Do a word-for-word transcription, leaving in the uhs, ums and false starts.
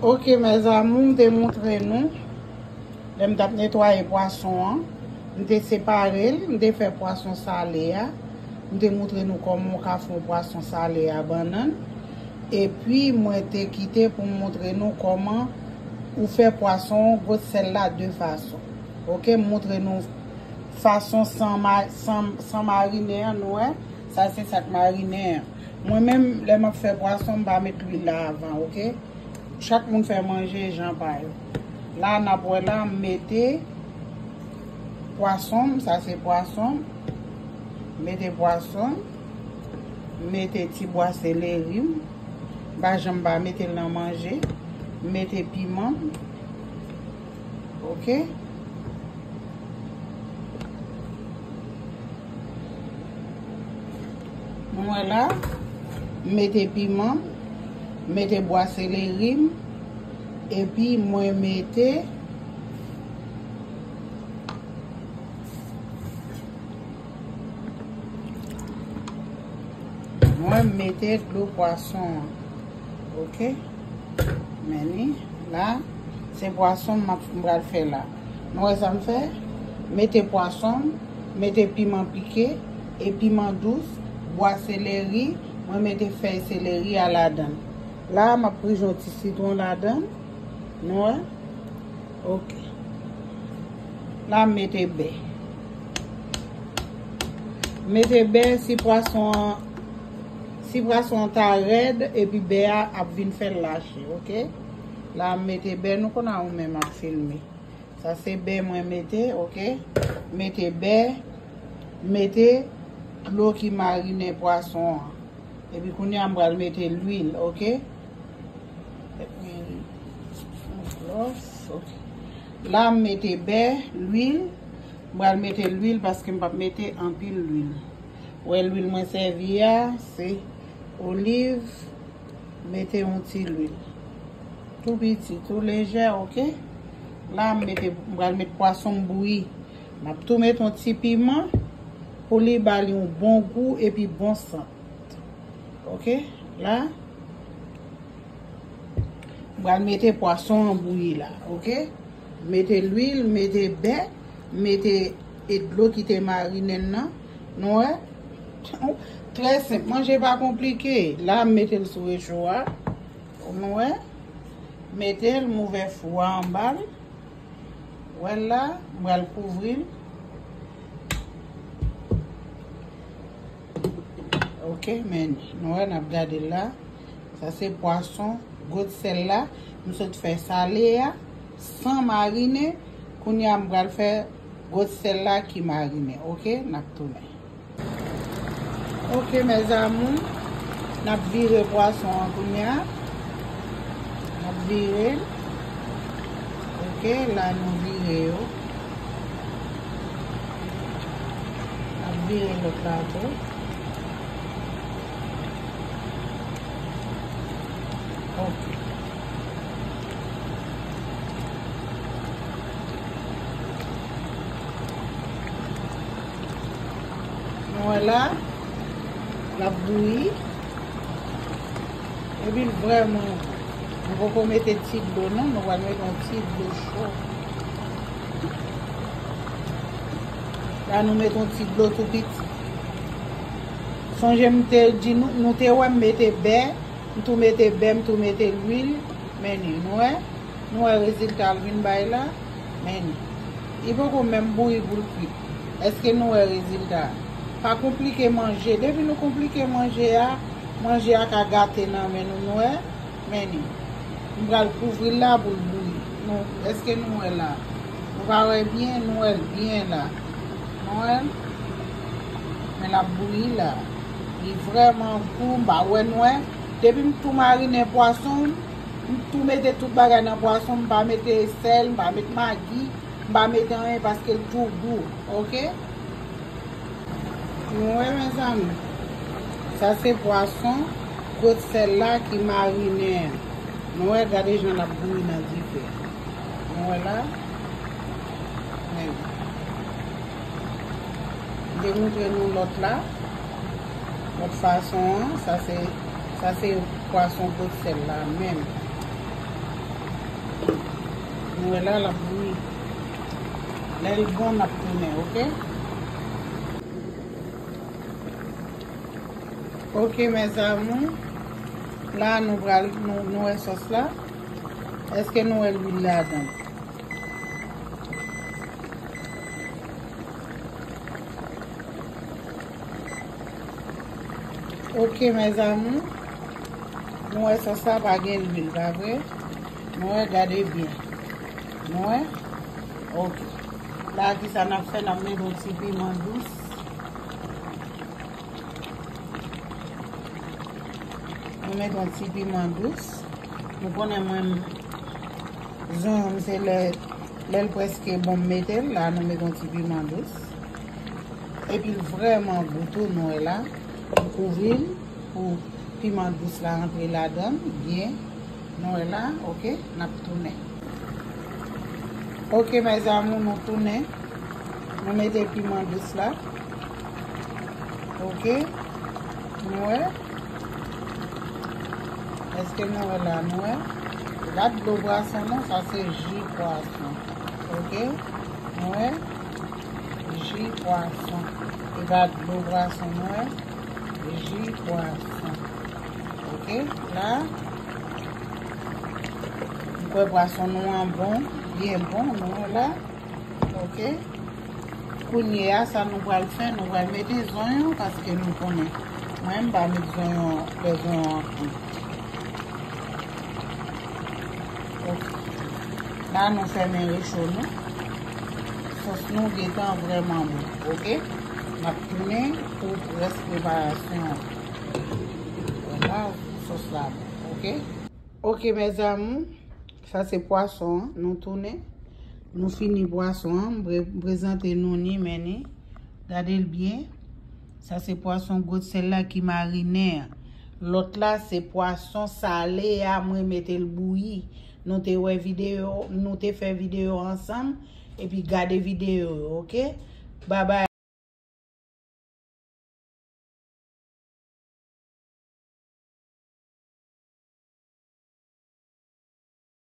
Ok, mes amours, m te montre nou. Lè m t ap netwaye pwason an, m te separe l, m te fè pwason sale a. M te montre nou kòman w ka fè yon pwason sale a bannann. Epi, mwen te kite pou m montre nou kòman ou fè pwason gwòt sèl la de fason. Ok, m montre nou fason san, ma, san, san marinen an, nou wè. Sa se sa k marinen an. Mwen menm, lè m ap fè pwason, m pa met lwil la avan, ok? Chak moun fè manje jan pa yo. La, n ap wè la, m mete pwason m, sa se pwason m. M mete pwason m, m mete ti bwa seleri m. M pa janm pa mete l nan manje. M mete piman m. Ok? Nou wè la, m mete piman, m mete bwa seleri m, epi mwen mete, mwen mete dlo pwason an. Ok? Men li, la, se pwason m ap, m pral fè la. Nou wè sa m fè? Mete pwason, mete piman pike, e piman dous, bwa seleri, mwen mete fèy seleri a ladan l. La, m ap prije yon ti sitwon ladan l. Nou wè? Ok. La, m mete bè. Mete bè si pwason an, si pwason an ta rèd, epi bè a ap vin fè l lache, ok? La, m mete bè, nou konn a ou menm ap filme. Sa se bè mwen mete, ok? Mete bè, mete dlo ki marinen pwason an. Epi kounye a m pral mete lwil, ok? Yon flòs, ok. La m mete bè, lwil. M pral mete lwil paske m p ap mete anpil lwil. Wè lwil mwen sèvi a, se oliv. Mete yon ti lwil. Tou piti, tou lejè, ok? La m mete, m pral met pwason m bouyi. M ap tou met yon ti piman pou li ba li yon bon gou epi bon sant. Ok? La, m pral mete pwason an bouyi la, ok? Mete lwil, mete bè, mete e dlo ki te marinen nan. Nou wè? Trè senp, manje pa konplike. La, m mete l sou recho a. Nou wè? Mete l, m ouvè fou a anba l. Wè l la, m pral kouvri l. Ok, men nou wè, n ap gade l la. Sa se pwason gwòt sèl la. M sot fè sale a, san marinen. Kounye a, m pral fè gwòt sèl la ki marinen. Ok, n ap tounen. Ok, mes amours, n ap vire pwason an kounye a. N ap vire l. Ok, la nou vire yo. N ap vire lòt la tou. Ok. Nou wè la, l ap bouyi. Epi l vrèman gou. Nou poko mete ti dlo non, nou pral mete yon ti dlo cho. La nou mete yon ti dlo tou piti. Sonje m te di nou, nou te wè m mete bè, m tou mete bè, m tou mete lwil. Men ni, nou wè? Nou wè rezilta l vin bay la? Men ni. Li poko menm bouyi pou l kwit. Èske nou wè rezilta a? Pa konplike manje. Depi nou konplike manje a, manje a ka gate nan men nou, nou wè? Men ni. M pral kouvri l la pou l bouyi. Nou, èske nou wè la? Nou pa wè byen? Nou wè l byen la. Nou wè l? Men l ap bouyi la. Li vrèman gou, m pa wè, nou wè. Depi m tou marinen pwason m, m tou mete tout bagay nan pwason, m pa mete sèl, m pa mete magi, m pa mete anyen paske l tou gou, ok? Nou wè, mezanmi, sa se pwason gwòt sèl la ki marinen an. Nou wè, gade jan l ap bouyi nan dife. Nou wè la? Men. M te montre nou lòt la. Lòt fason an, sa se, sa se pwason gwòt sèl la menm. Nou wè la, l ap bouyi. Lè l bon, n ap tounen, oke? Oke, mes amours. La, nou pral, nou, nou wè sòs la. Èske nou wè lwil ladan? Oke, mes amours. Nou wè sòs la pa gen lwil, pa vre? Nou wè, gade byen. Nou wè? Oke. La, kisa n ap fè? N ap mete yon ti piman dous. Nou mete yon ti piman dous. Nou konnen mwen, zonyon m se lè, lè l prèske bon, m mete l. La, nou mete yon ti piman dous. Epi l vrèman gou tou, nou wè la. M kouvri l pou piman dous la antre ladan l byen. Nou wè la, oke? N ap tounen. Oke, mes amours, nou tounen. Nou mete piman dous la. Oke? Nou wè? Èske nou wè la? Nou wè? E pa dlo pwason non, sa se ji pwason. Oke? Nou wè? Ji pwason. E pa dlo pwason, nou wè? Ji pwason. Oke? La, m kwè pwason nou an bon, byen bon, nou wè la. Oke? Kounye a, sa nou pral fè, nou pral mete zonyon, paske nou konnen. Mwen, m pa met zonyon, lè zonyon an fri. Oke. La, nou fèmen recho nou. Sòs nou gentan vrèman bon, oke? N ap tounen pou rès preparasyon an. Vwala, sòs la bon, oke? Oke, mes amours, sa se pwason an, nou tounen. Nou fini pwason an, m pre-, m prezante nou ni, men ni. Gade l byen. Sa se pwason gwòt sèl la ki marinen an. Lòt la se pwason sale a, mwen mete l bouyi. Nou te wè videyo, nou te fè videyo ansanm, epi gade videyo yo, oke? Babay.